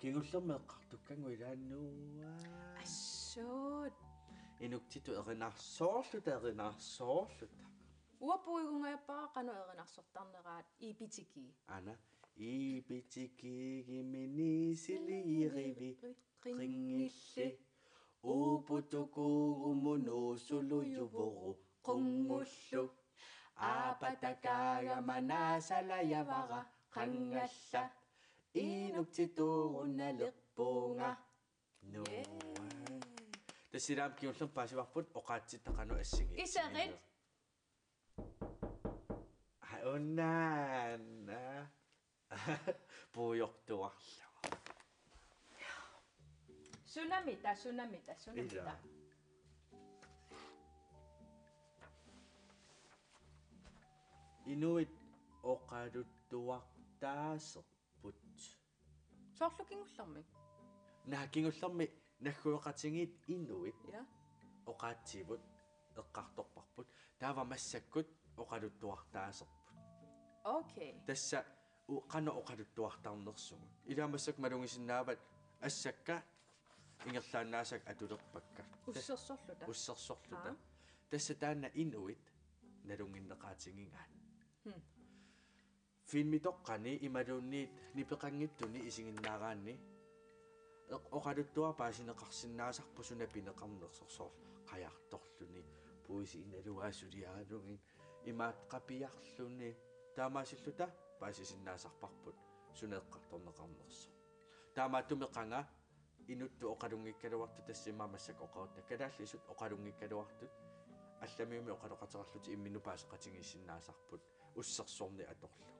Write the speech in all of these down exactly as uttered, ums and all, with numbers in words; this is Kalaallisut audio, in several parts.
Kingullermik eqqartukkagut ilaannuua. Assuut. Inuktitut erinarsoorluta, erinarsoorluta. Uanga puigungajappaara qanoq erinarsortarneraat, ibitiki. Aana, ibitiki gimini siliirivi qinngilli. Uuputukuurumu nuusulujuvoru qunngullu. Aapatakaagama naasalajavara qanngalla. Inuktituurunalerpunga. Nuu. Yay. Tassa ilaammi kingullermik paasivarput oqaatsitta qanoq assigiitsigineq. Iserit. Ha, unaana. Puigortuarlugu. Sunamita, sunamita, sunamita. Ila. Inuit oqaluttuartaaserput. Soorlu kingullermik. Naa, kingullermik naggueqatigiit inuit. Ja. Oqaatsivut eqqartorparput. Taava massakkut oqaluttuartaaserput. Okay. Tassa u-, qanoq oqaluttuartarnersugut. Ilaa massakkut malugisinnaavat assakka ingerlaannaasakka atulerpakka. Ussersorluta. Ussersorluta. Aa. Tassa taanna inuit nalunnginneqaatigigaat. Hmm. Filmitoqqani imaluunniit nipeqanngitsuni isiginnaaraanni eq-, oqaluttuaq paasineqarsinnaasarpoq suna pineqarnersoq, soorlu qajartorluni, puisi inalugaa suliaralugit, imaat qapiarluni, taamaasilluta paasisinnaasarparput suna eqqartorneqarnersoq. Taamaattumik qanga inuttut oqalunngikkaluartut, tassa immaqa massakkut oqarutta kalaallisut oqalunngikkaluartut, allamiumik oqaloqateqarlutik imminnut paaseqatigiissinnaasarput ussersorneq atorlugu.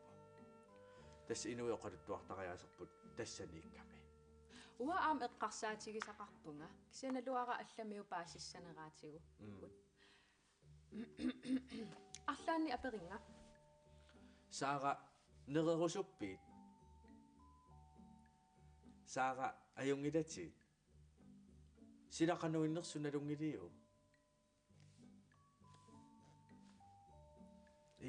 Tassa inuit oqaluttuartariaaserput tassaniikkami. Uanga aamma eqqarsaatigisaqarpunga, kisianni naluara allamiut paasissaneraatigut. Mm. Arlaannik aperinnga. Saara, nererusuppiit? Saara, ajunngilatit? Sila qanoq innersoq nalunngiliuk?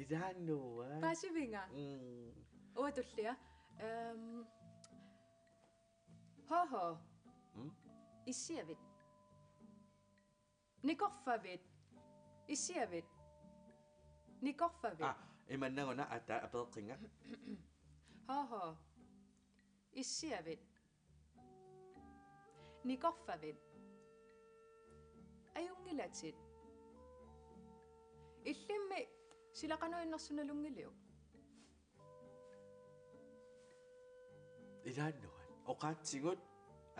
Ilaannuua. Paasivinga? Mm. Uanga tullia. Ehm. Hoho. Mm? Issiavit? Nikorfavit? Issiavit? Nikorfavit? Ah, imannak una ata apeqqinga. Hoho. Issiavit? Nikorfavit? Ajunngilatit? Illimmi sila qanoq innersoq nalunngiliuk? Ilaannuat. Oqaatsigut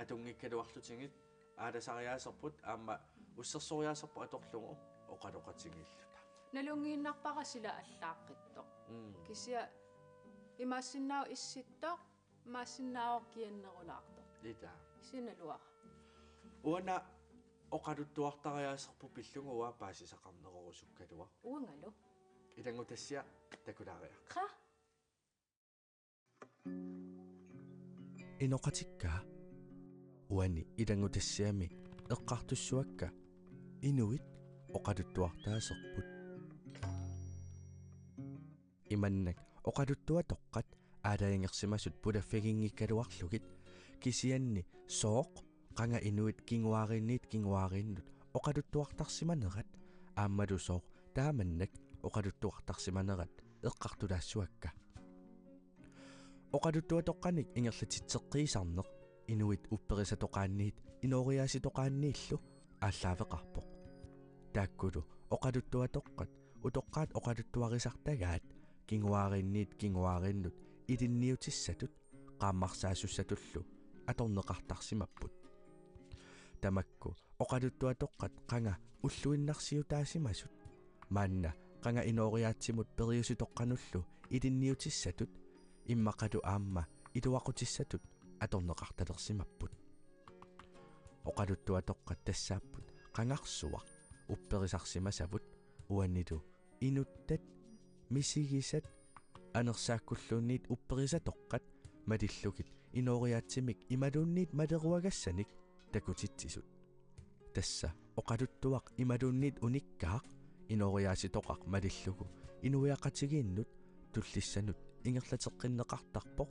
atunngikkaluarlutigit aalasariaaserput aamma ussersoriaaserput atorlugu oqaloqatigiilluta. Nalunngiinnarpara sila allaaqqittoq. Mm. Kisianni imaassinnaavoq issittoq, imaassinnaavoq kiannerulaartoq. Ita. Kisianni naluara. Uanga oqaluttuartariaaserput pillugu uanga paasisaqarnerorusukkaluaq. Uangalu. Ilanngutassiaq takulaariarta. Qa? Inoqatikka, uani ilanngutassiami eqqartussuakka inuit oqaluttuartaaserput. Imannak oqaluttuatoqqat aalajangersimasut pulaffiginngikkaluarlugit, kisianni sooq qanga inuit kinguaariinniit kinguaariinnut oqaluttuartarsimanerat aammalu sooq taamannak oqaluttuartarsimanerat eqqartulaassuakka. Oqaluttuatoqqanik ingerlatitseqqiisarneq inuit upperisatoqaanniit inooriaasitoqaanniillu aallaaveqarpoq. Taakkulu oqaluttuatoqqat utoqqaat oqaluttuarisartagaat kinguaariinniit kinguaariinnut ilinniutissatut qaammarsaasussatullu atorneqartarsimapput. Tamakku oqaluttuatoqqat qanga ulluinnarsiutaasimasut, maanna qanga inooriaatsimut periusitoqqanullu ilinniutissatut immaqalu aamma iluaqutissatut atorneqartalersimapput. Oqaluttuatoqqat tassaapput qangarsuaq upperisarsimasavut uanilu inuttat, misigisat, anersaakkulluunniit upperisatoqqat malillugit inooriaatsimik imaluunniit maleruagassanik takutitsisut. Tassa oqaluttuaq imaluunniit unikkaaq inooriaasitoqaq malillugu inuiaqatigiinnut tullissanut ingerlateqqinneqartarpoq,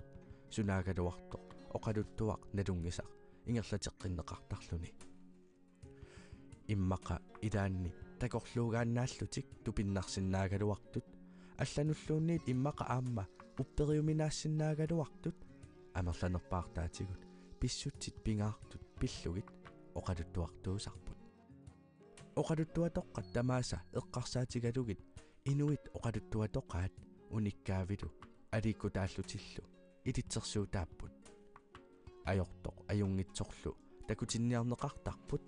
sunaagaluartoq oqaluttuaq nalunngisaq ingerlateqqinneqartarluni. Immaqa ilaanni takorluugaannaallutik tupinnarsinnaagaluartut, allanulluunniit immaqa aamma upperiuminaassinnaagaluartut, amerlanerpaartaatigut pissutsit pingaartut pillugit oqaluttuartuusarput. Oqaluttuatoqqat tamaasa eqqarsaatigalugit inuit oqaluttuatoqaat unikkaavilu aliikkutaallutillu ilitsersuutaapput. Ajortoq ajunngitsorlu takutinniarneqartarput,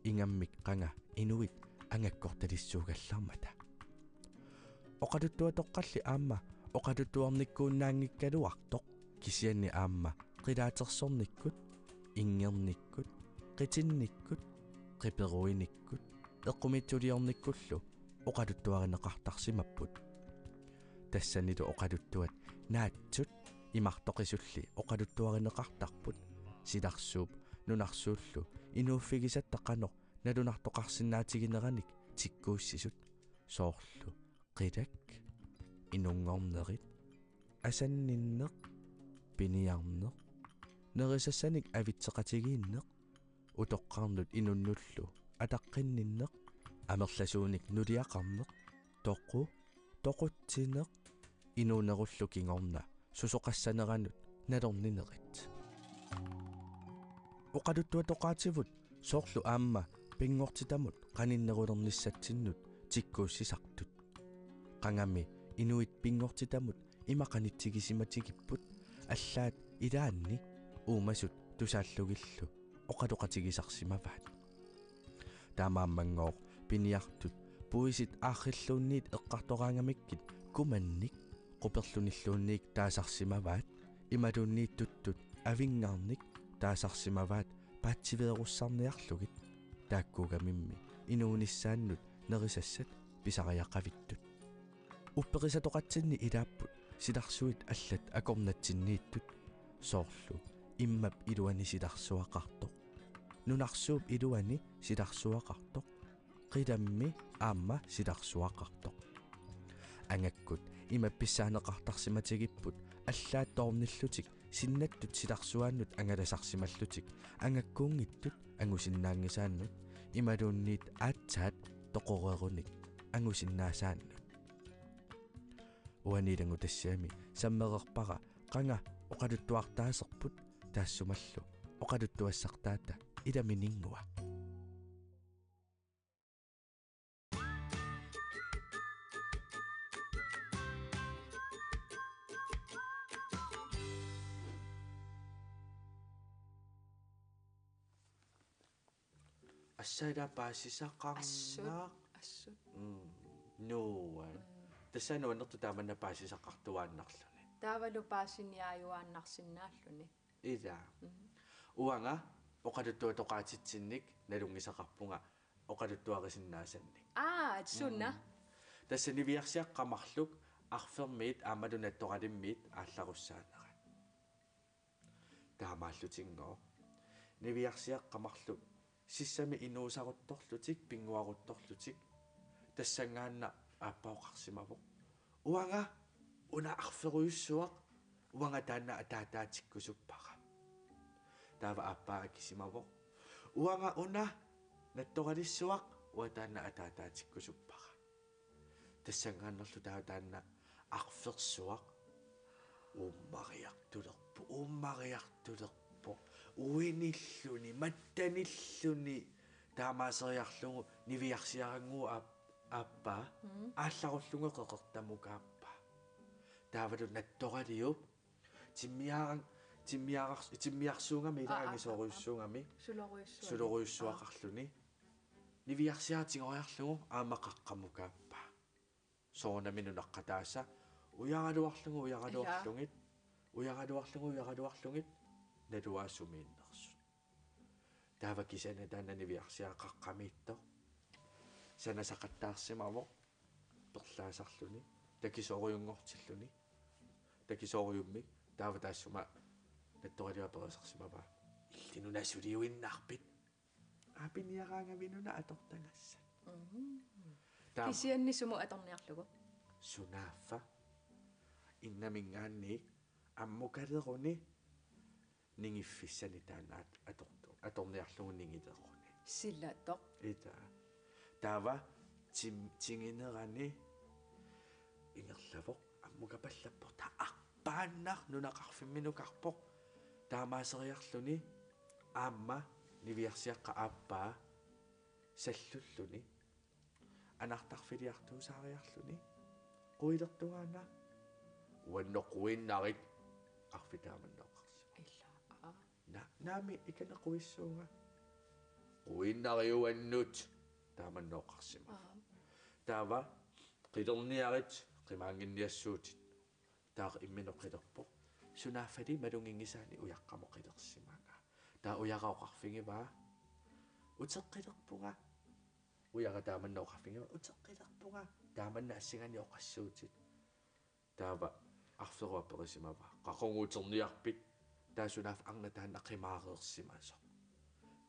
ingammik qanga inuit angakkortalissuugallarmata. Oqaluttuatoqqalli aamma oqaluttuarnikkuunnaanngikkaluartoq, kisianni aamma qilaatersornikkut, inngernikkut, qitinnikkut, qiperuinikkut, eqqumiitsuliornikkullu oqaluttuarineqartarsimapput. Tassanilu oqaluttuat naatsut imartoqisulli oqaluttuarineqartarput, silarsuup nunarsuullu inuuffigisatta qanoq nalunartoqarsinnaatigineranik tikkuussisut, soorlu qilak, inunngornerit, asanninneq, piniarneq, nerisassanik avitseqatigiinneq, utoqqarnut inunnullu ataqqinninneq, amerlasuunik nuliaqarneq, toqu, toqutsineq, inuunerullu kingorna susoqassaneranut nalorninerit. Oqaluttuatoqaativut soorlu aamma pinngortitamut qaninnerulernissatsinnut tikkuussisartut. Qangami inuit pinngortitamut ima qanitsigisimatigippput, allaat ilaanni uumasut tusaallugillu oqaloqatigisarsimavaat. Taamaammanngooq piniartut puisit aarrilluunniit eqqartoraangamikkit kumannik quperlunilluunniit taasarsimavaat, imaluunniit tuttut avinngarnik taasarsimavaat paatsiveerussarniarlugit, taakkuugamimmi inuunissaannut nerisassat pisariaqavittut. Upperisatoqatsinni ilaapput silarsuit allat akornatsinniittut, soorlu immap iluani silarsuaqartoq, nunarsuup iluani silarsuaqartoq, qilammi aamma silarsuaqartoq. Angakkut ima pissaaneqartarsimatigipput allaat toornillutik sinnattut silarsuaannut angalasarsimallutik angakkuunngittut angusinnaanngisaannut imaluunniit aatsaat toqoreerunik angusinnaasaannut. Uani ilanngutassiami sammereerpara qanga oqaluttuartaaserput, taassumalu oqaluttuassartaata ilamininngua. Assut ila paasisaqarnaq. Assut, assut. Mm. Nuua. Mm. Tassa nuannertoq taamanna paasisaqartuaannarluni. Taavalu paasiniaajuaannarsinnaalluni. Ila. Mm. Uanga oqaluttuatoqaatitsinnik nalunngisaqarpunga oqaluttuarisinnaasannik. Aa, suna. Mm. Tassa niviarsiaqqat marluk arfermiit aammalu nattoralimmiit aallarussaanera. Taamaallutinngooq. Niviarsiaqqat marluk sissami inuusaruttorlutik, pinnguaruttorlutik. Tassanngaannaq aappa oqarsimavoq: Uanga una arferujussuaq, uanga taanna ataataatikkusuppara. Taava aappaa akisimavoq: Uanga una nattoralissuaq, uanga taanna ataataatikkusuppara. Tassanngaannarlu taava taanna arfersuaq uummariartulerpoq, uummariartulerpoq. Uinilluni, mattanilluni taamaaseriarlugu niviarsiarannguup aap-, aappaa. Mm. Aallarullugu qeqertamukaappaa. Taavalu nattoraliup timmiaarang-, timmiaarar-, timmiarsuugami ila. Aa, aa, angisoorujussuugami. Sulorujussuaq. Sulorujussuaqarluni. Niviarsiaq tigoriarlugu aamma qaqqamukaappaa. Soorunami nunaqqataasa ujaraluarlugu, ujaraluarlugit, ujaraluarlugu, ujaraluarlugit naluara sumiinnersut. Taava kisianni taanna niviarsiaq qaqqamiittoq sanasaqattaarsimavoq perlaasarluni, takisoorujunngortilluni. Takisoorujummi taava taassuma nattoraliup aperisarsimavaa: Illit una suliuinnarpit? Aa, piniaraangavit una atortagassat. Mhm. Taama. Kisianni sumut atorniarlugu? Sunaaffa. Innaminngaanniit ammukaleruni Ningiffissani taanna at-, atortu-, atorniarlugu ningileeruni. Silatoq. Ita. Taava tim-, tinginerani ingerlavoq, ammukapallappoq, taava arpaannaq nunaqarfimminukarpoq. Taamaaseriarluni aamma niviarsiaqqap aappaa sallulluni anartarfiliartuusaariarluni quilertugaana: Uannut quiinnarit. Arfik taamannooqarsimasoq. Ila, aa. Na-, naamik, ikani quiissuunga. Quiinnarit uannut. Taamannooqarsimasoq. Aa. Taava qilerniarit, qimaannginniassuutit. Taava imminut qilerpoq. Sunaaffali maluginngisaanni ujaqqamut qilersimavaa. Taava ujara oqarfigivaa: Uteqqilerpunga. Ujara taamanna oqarfigivaa: Uteqqilerpunga. Taamanna assinganik oqassuutit. Taava arferup aperisimavaa: Qaqugu uterniarpit? Taava sunaaffa arnaq taanna qimaareersimasoq.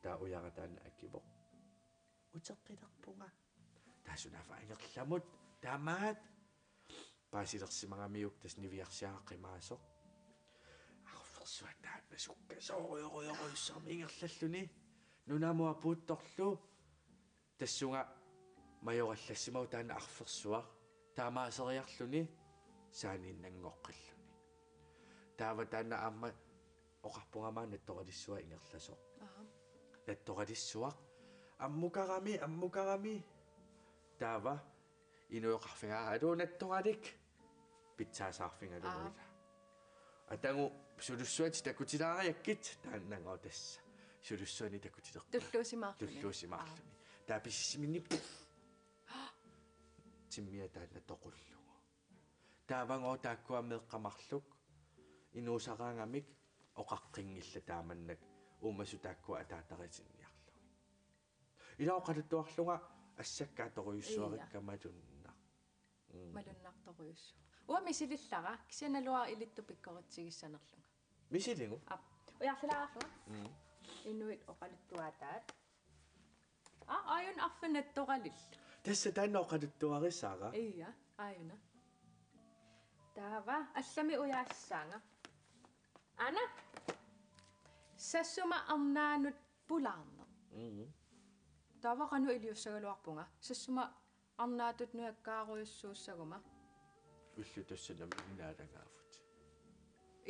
Taava ujara taanna akivoq: Uteqqilerpunga. Taava sunaaffa angerlamut tamaat paasilersimagamiuk tassa niviarsiaraq qimaasoq. Arfersuaq taanna sukkasoorujorujorujussuarmik ingerlalluni nunamut apuuttorlu. Tassunga majorallassimasoq taanna arfersuaq, taamaaseriarluni saaniinnanngoqqilluni. Taava taanna aamma oqarpunga aamma nattoralissuaq ingerlasoq. Aha. Nattoralissuaq: Ammukarami, ammukarami. Taava inuit oqarfigaat: Aluu, nattoralik. Pitsaasaarfigalugu. Aa. Ila. Atagu sulussuatit takutilaariakkit, taannagooq tassa. Sulussuanik takutilerput. Tulluusimaarluni. Tulluusimaarluni. Aa. Taava pisissimini, puff! Timmia taanna toqullugu. Taavagooq taakkua meeqqat marluk inuusaraangamik oqaqqinngillat taamannak uumasut taakkua ataataritinniarlugit. Ila oqaluttuarlunga assakka atorujussuarikka. Ia. Malunnaq. Mm. Malunnartorujussuaq. Uanga misilillara, kisianni naluara ilittut pikkoritsigissanerlunga. Misiligu? Aap. Ujarlilaarlunga. Mm. Inuit oqaluttuaataat. Aa, aajuna arfineq-pingasoq. Tassa taanna oqaluttuarisara. Ia, aajuna. Taava, allamik ujaassaanga. Aana. Sassuma arnaanut pulaarneq. Mm. Taava qanoq iliussagaluarpunga. Sassuma arnaatut nujakkaarujussuussaguma. Ullut tassa nammineq naalagaavutit.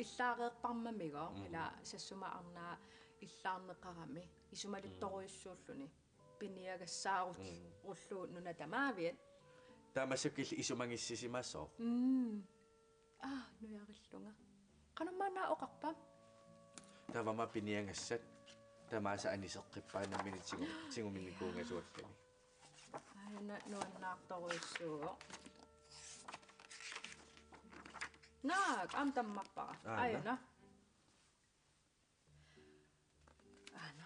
Illaareerparmamigooq, mm, ila Sassuma arnaa illaarneqarami, isumaluttorujussuulluni. Mm. Piniagassaarutit, mm, ulluunnuna tamaaviat. Taamaasilluni isumagissisimasoq. Mm. Aa, nujarillunga. Qanormaanna oqarpa? Taava aamma piniagassat tamaasa aniseqqippaat nammineq tigu-, tiguminnikuugasuakkani. Aajuna nuannaartorujussuuvoq. Naak, aamma tammarpara. Aana. Aajuna. Aana.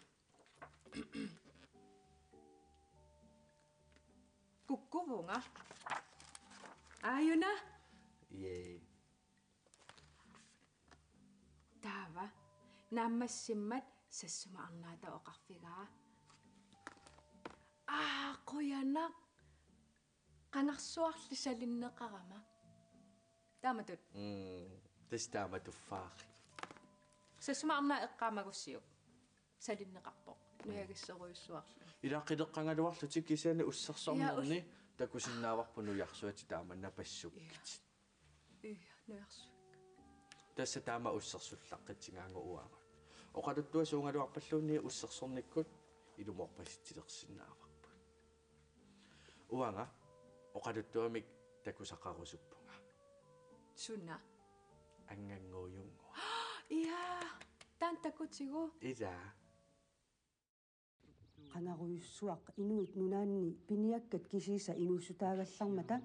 Kukkuvunga. Aajuna. Yay. Taava. Naammassimmat Sassuma arnaata oqarfigaa: Aa, qujanaq. Qangarsuarli salinneqarama. Taamatut. Mm, tassa taama tuffaaq. Sassuma arnaa eqqaamagussiuk. Salinneqarpoq. Nujagissorujussuarluni. Ila qileqqagaluarlutik kisianni ussersornerni. Ia, us-, takusinnaavarput nujarsuatit taama napassukkit. Ia. Ia, nujarsuit. Tassa taama ussersullaqqitsigaangat uagut. Oqaluttuaq suugaluarpalluunniit ussersornikkut ilumoorpasitsilersinnaavarput. Uanga oqaluttuamik takusaqarusuppunga. Suna? Anngannguujunnguaq. Ia, taanna takutigu. Ila. Qangarujussuaq inuit nunaanni piniakkat kisiisa inuussutaagallarmata,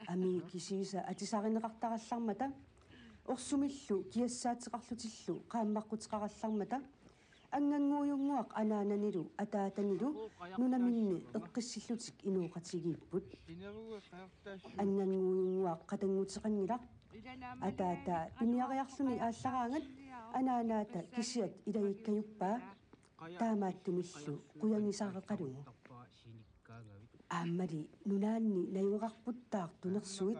amii kisiisa atisarineqartarallarmata, orsumillu kiassaateqarlutillu qaammaqquteqarallarmata, anngannguujunnguaq anaananilu ataatanilu nunaminni eqqissillutik inooqatigiipput. Anngannguujunnguaq qatannguteqanngilaq. Ataataa piniariarluni aallaraangat anaanaata kisiat ilagikkajuppaa, taamaattumillu qujagisaqalugu. Aammali nunaanni najugaqarputtaaq tunersuit,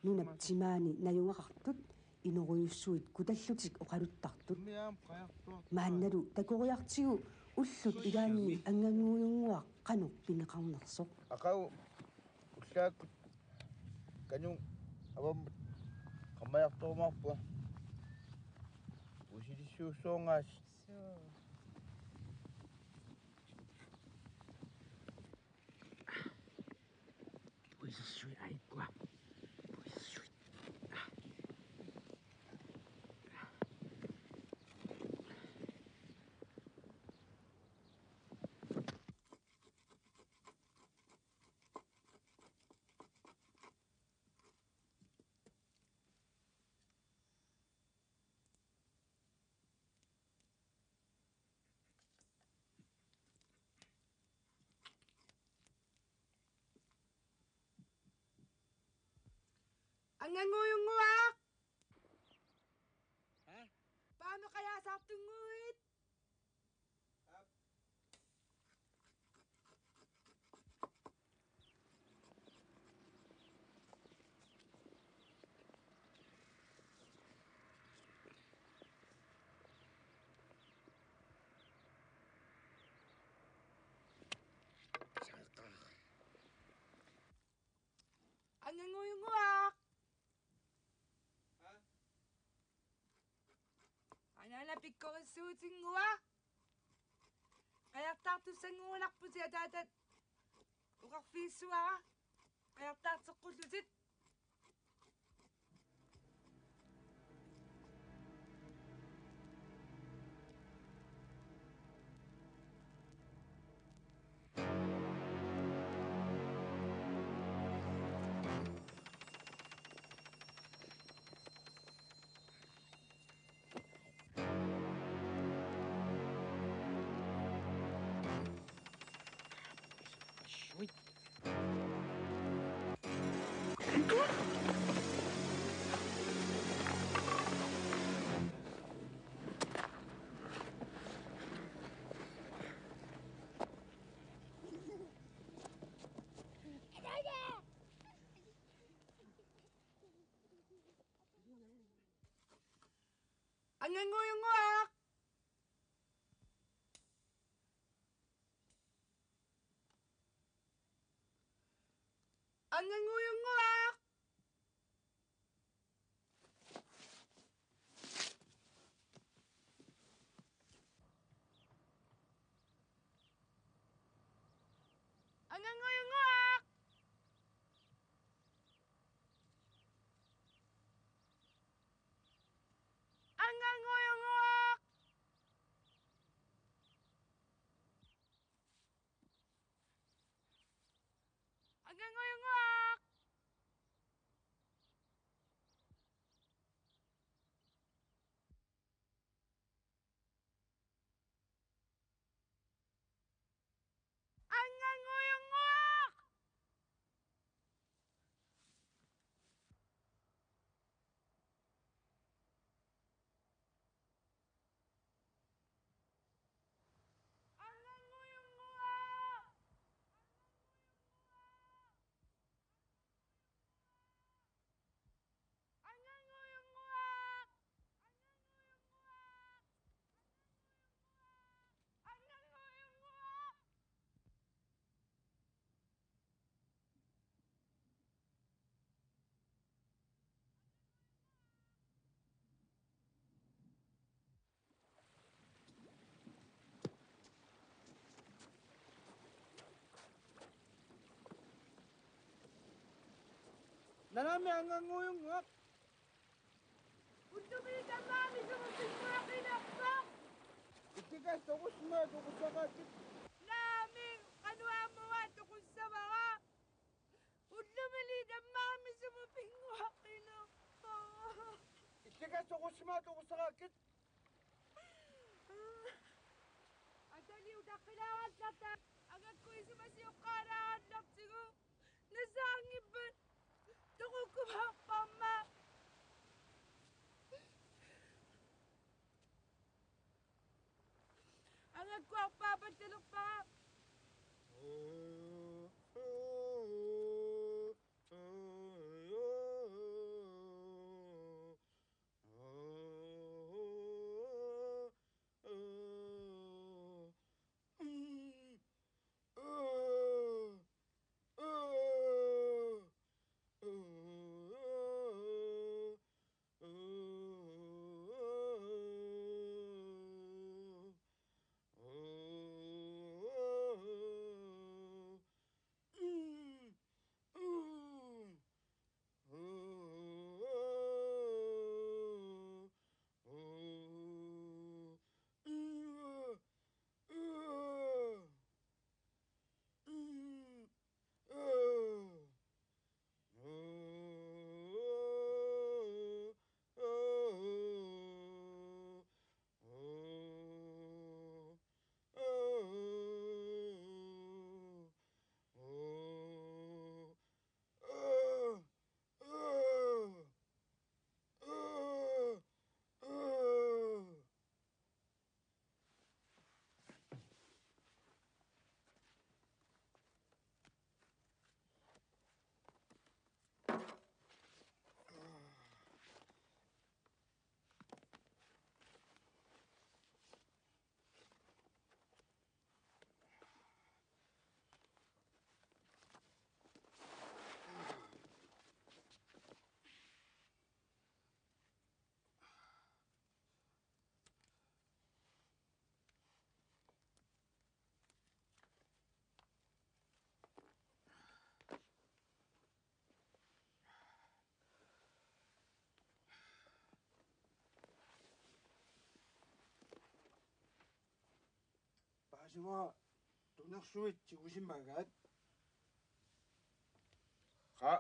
nunap timaani najugaqartut, inorujussuit kutallutik oqaluttartut. Maannalu takoriartigu ullut ilaanni Angannguujunnguaq qanoq pineqarnersoq. Aqagu ullaakkut kanun avammut qammajartorumaarpunga. Usilissuussoorngaas. Suu. Puisissui aikkua. Puisissui. Angannguujunnguaq! Haa? Paamik qajaasartunnguit! Angannguujunnguaq! Anaana pikkorissuutinnguaq. Qajartaartussannguunarpusi ataatat oqarfigissavara. Qajartaarteqqullutit. Angannguujunnguaq! Angannguujunnguaq! Angannguujunnguaq! Angannguujunnguaq! Angannguujunnguaq! Angannguujunnguaq! Angannguujunnguaq! Angannguujunnguaq! Angannguujunnguaq! Angannguujunnguaq! Nanaami angannguujunnguaq. Ullumi tamaani sumut pinnguaqinerpoq. Ittikas toqussimaat toqussaqaakkit. Naamik, qanoq aamma uanga toqussavara. Ullumi tamaani sumut pinnguaqinerpoq. Ittikas toqussimaat toqussaqaakkit. Atali utaqqilaarallarta, angakku isumasioqqaalaarallartigu, nassaanngippat toqukkumaarparma. Angakku arpaapattalerpara. Sua tunersuit tigusimagaat. Qa,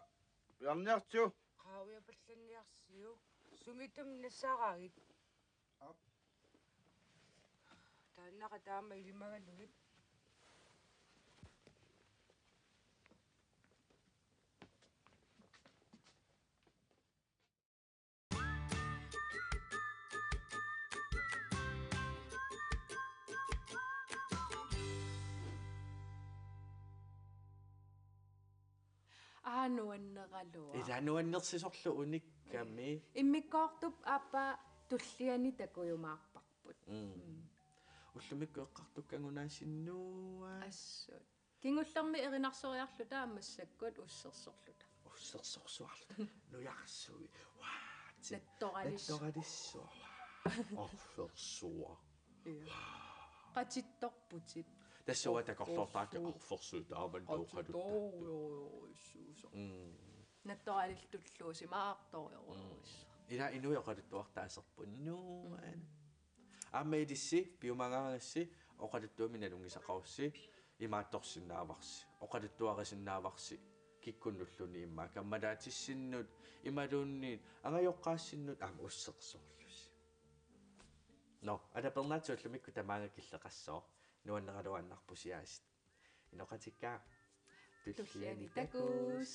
ujarniartigu. Qa, ujapallanniarsiuk. Sumiittumik nassaaraagit? Aap. Taannaqa taama ilimagalugit. Aa, nuanneraluaq. Ila nuannersisorlu unikkami. Immikkoortup aappaa tulliani takujumaarparput. Mm. Mm. Ullumikkut eqqartukkagut naasinnguaq. Assut. Kingullermi erinarsoriarluta massakkut ussersorluta. Ussersorsuarluta. Nujarsui. Waa, ti-, nattoralissuaq. Nattoralissuaq. Waa. Arfersuaq. Ja. Qatittorputit. Tassa uanga takorloortarakku arfersuaq. Arfersuaq taama oqaluttuartoq. Qatittorujussuusoq. Mm. Nattoralillusimaartorujussuusoq. Mm. Ila inuit oqaluttuartaaserput nuan. Mm. Aamma ilissi piumagaangassi oqaluttuamik nalunngisaqarussi imaattorsinnaavarsi. Oqaluttuarisinnaavarsi kikkunnulluni immaqa kammalaatsissinnut imaluunniit angajoqqaassinnut aamma ussersorlusi. Nå, alapernaatsit ullumikkut tamaanga killeqassooq. Nuanneraluaannarpusi aasiit. Inoqatikka. Tulliani takuss.